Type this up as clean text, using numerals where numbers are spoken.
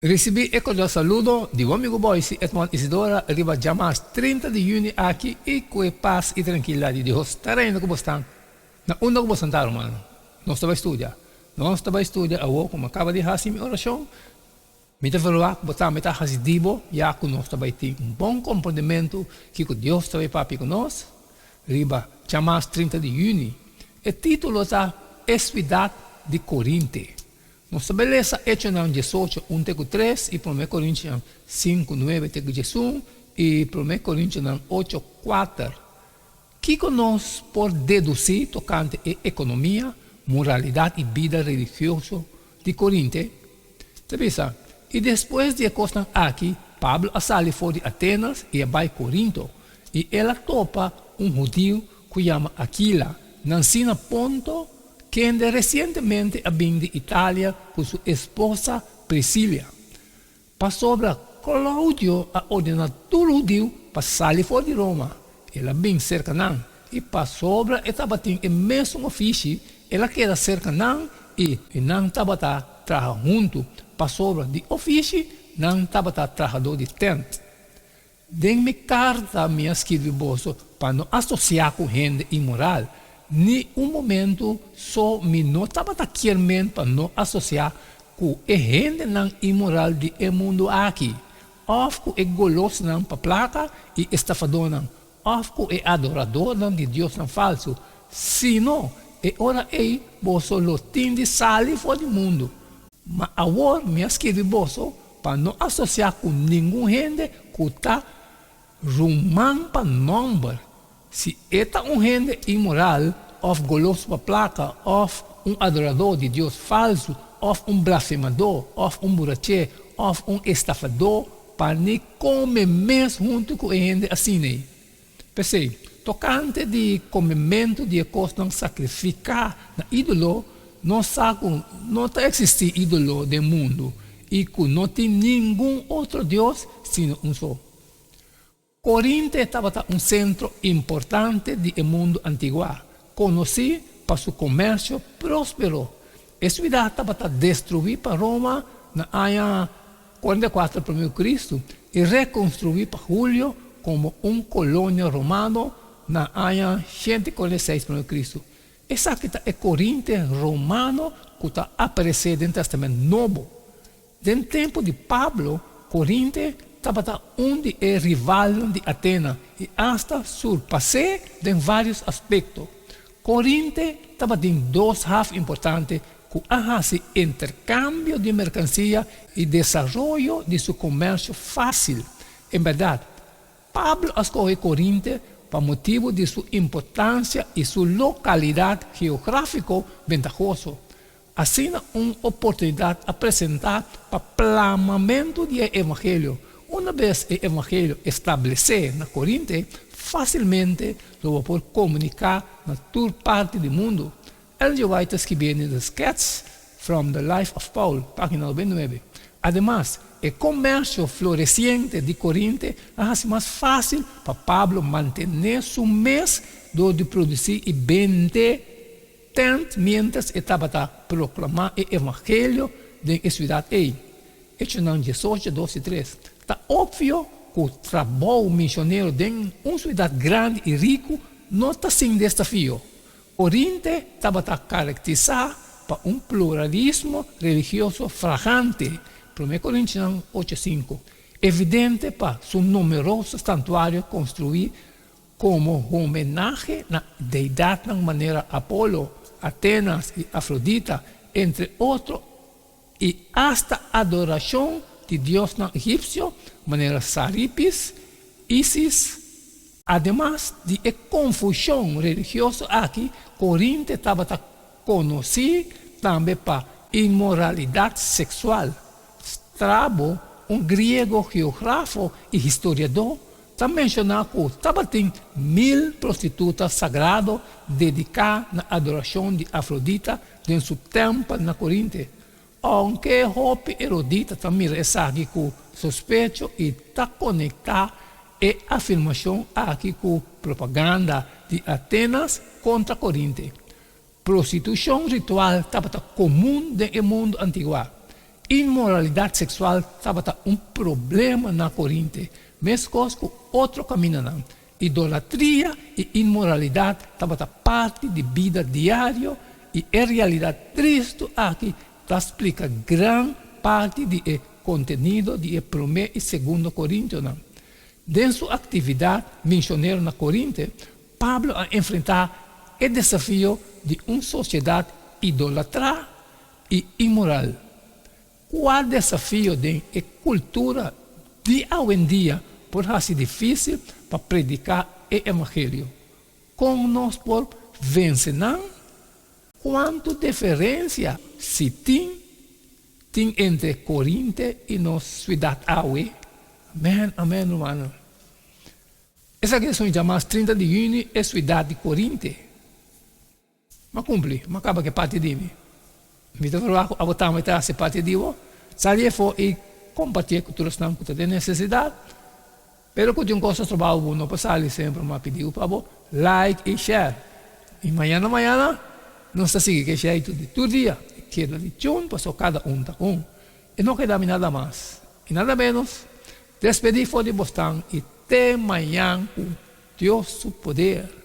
Risibí e kordial saludo di bo amigu Boyce Edmond Isidora riba djamas 30 di yüni aki i ku e pas i trankilidat di Dios ta reina ku bosnan na unda ku bosan ta rumannan. Nos ta bai studia. Nos ta bai studia awor ku mi a kaba di hasi mi orashon. Mi ta verwagt ku bo tambe ta hasi di bo ya ku nos ta bai tin un bon komprondementu kiko Dios ta bai papia ku nos riba djamas 30 di yüni. E título ta E Suidat di Korinte. Nos ta bai lesa Echonan 18, un te ku tres i Promé Korintionan 5, nuebe te ku 11 i Promé Korintionan 8, kuater. Kiko nos por dedusí tokante e ekonomia, moralidat i bida religioso di Korinte? Ta bisa, I despues di e kosnan aki, Pablo a sali for di Atenas i a bai Korinto, i el a topa un hudiu ku yama Akila, nansí na Ponto, kende resientemente a bin di Italia ku su esposa Prisilia. Pasobra Klaudio a ordená tur hudiu pa sali for di Roma, el a bin serka nan, i pasobra e tabatin e mesun ofishi, el a keda serka nan i nan tabata traha huntu, pasobra di ofishi nan tabata trahadó di tènt. Den mi karta mi a skirbi boso pa no asosiá ku hende inmoral. Ni un momentu so mi no tabata kier men pa no asosiá ku e hendenan inmoral di e mundu aki, òf ku e golosnan pa plaka i estafadónan, òf ku e adoradónan di diosnan falsu, sino e ora ei boso lo tin di sali for di mundu. Ma awor mi a skirbi boso pa no asosiá ku ningun hende ku ta ruman pa nòmber, si e ta un hende inmoral òf goloso pa plaka òf un adoradó di dios falsu òf un blasfemadó òf un buraché òf un estafadó, pa ni kome mes huntu ku e hende asina ei. P'esei, tokante di komementu di e kosnan sakrifiká na ídolo, nos sa ku no ta eksistí ídolo den mundu i ku no tin ningun otro Dios sino un so. Korinte tabata un sentro importante di e mundu antiguá, konosí pa su komersio próspero. E suidat tabata destruí pa Roma na aña 44 promé ku Kristu i rekonstruí pa Julio komo un kolonia romano na aña 146 promé ku Kristu. Esaki ta e Korinte romano ku ta aparesé den Tèstamènt Nobo. Den tempu di Pablo, Korinte tabata un di e rivalnan di Atena i asta surpas'é den vários aspekto. Korinte tabatin dos haf importante ku a hasi interkambio di merkansia i desaroyo di su komersio fásil. En bèrdat, Pablo a skohe Korinte pa motibu di su importansia i su lokalidat geográfiko bentahoso. Asina un oportunidat a presentá pa plamamentu di e evangelio. Una bes e evangelio establesé na Korinte, fásilmente lo bo por komuniká na tur parti di mundu. Ellen G. White ta skibié den The Sketch from the Life of Paul, página 99. Ademas, e komersio floresiente di Korinte a hasi mas fásil pa Pablo mantené su mes dor di produsí i bende tènt miéntras e tabata proklamá e evangelio den e siudat ei. Echonan 18, dos i tres. Ta opvio ku trabou misionero den un siudat grandi i riku no ta sin desafio. Korinte tabata karakterisá pa un pluralismo religioso fragante, Promé Korintionan 8, 5, evidente pa su numeroso santuario konstruí komo homenahe na deidatnan manera Apolo, Atenas i Afrodita, entre otro, i asta adorashon di diosnan egipsio manera Saripis, Isis. Ademas di e konfushon religioso aki, Korinte tabata konosí tambe pa inmoralidat seksual. Strabo, un griego geografo i historiadó, ta menshoná ku tabatin 1000 prostituta sagrado dediká na adorashon di Afrodita den su tèmpel na Korinte. Ounke hopi erudita ta mira esaki ku sospecho i ta konektá e afirmashon aki ku propaganda di Atenas kontra Korinte, prostitushon ritual tabata komun den e mundu antiguá. Inmoralidat seksual tabata un problema na Korinte, meskos ku otro kamindanan. Idolatria i inmoralidat tabata parti di bida diario i e realidat tristu aki ta splika gran parti di e kontenido di e Promé i Segundo Korintionan. Den su aktividat misionero na Korinte, Pablo a enfrentá e desafio di un sosiedat idolatrá i inmoral. Kua desafio den e kultura di awendia por hasi difísil pa prediká e evangelio? Kon nos por vense nan? Kuantu diferensia, si tin, tin entre Korinte i nos siudat awe? Amèn, amèn, rumannan. Esaki ta soña djamas 30 di yüni e siudat di Korinte. M'a kumpli, m'a kaba ku e parti di mi. Mi ta proba ku abo tambe ta hasi parti di bo. Sali afó i kompartié ku tur esnan ku ta den nesesidat. Pero ku tin un kos ta stroba bo no por sali semper, m'a pidi bo pa bo like i share. I mañana mañana nos ta sigui ku e sheitu di tur dia. Keda di tune pasobra kada un ta un. E no keda mi nada mas i nada ménos. Despedí for di bosnan i te mañan ku Dios su poder.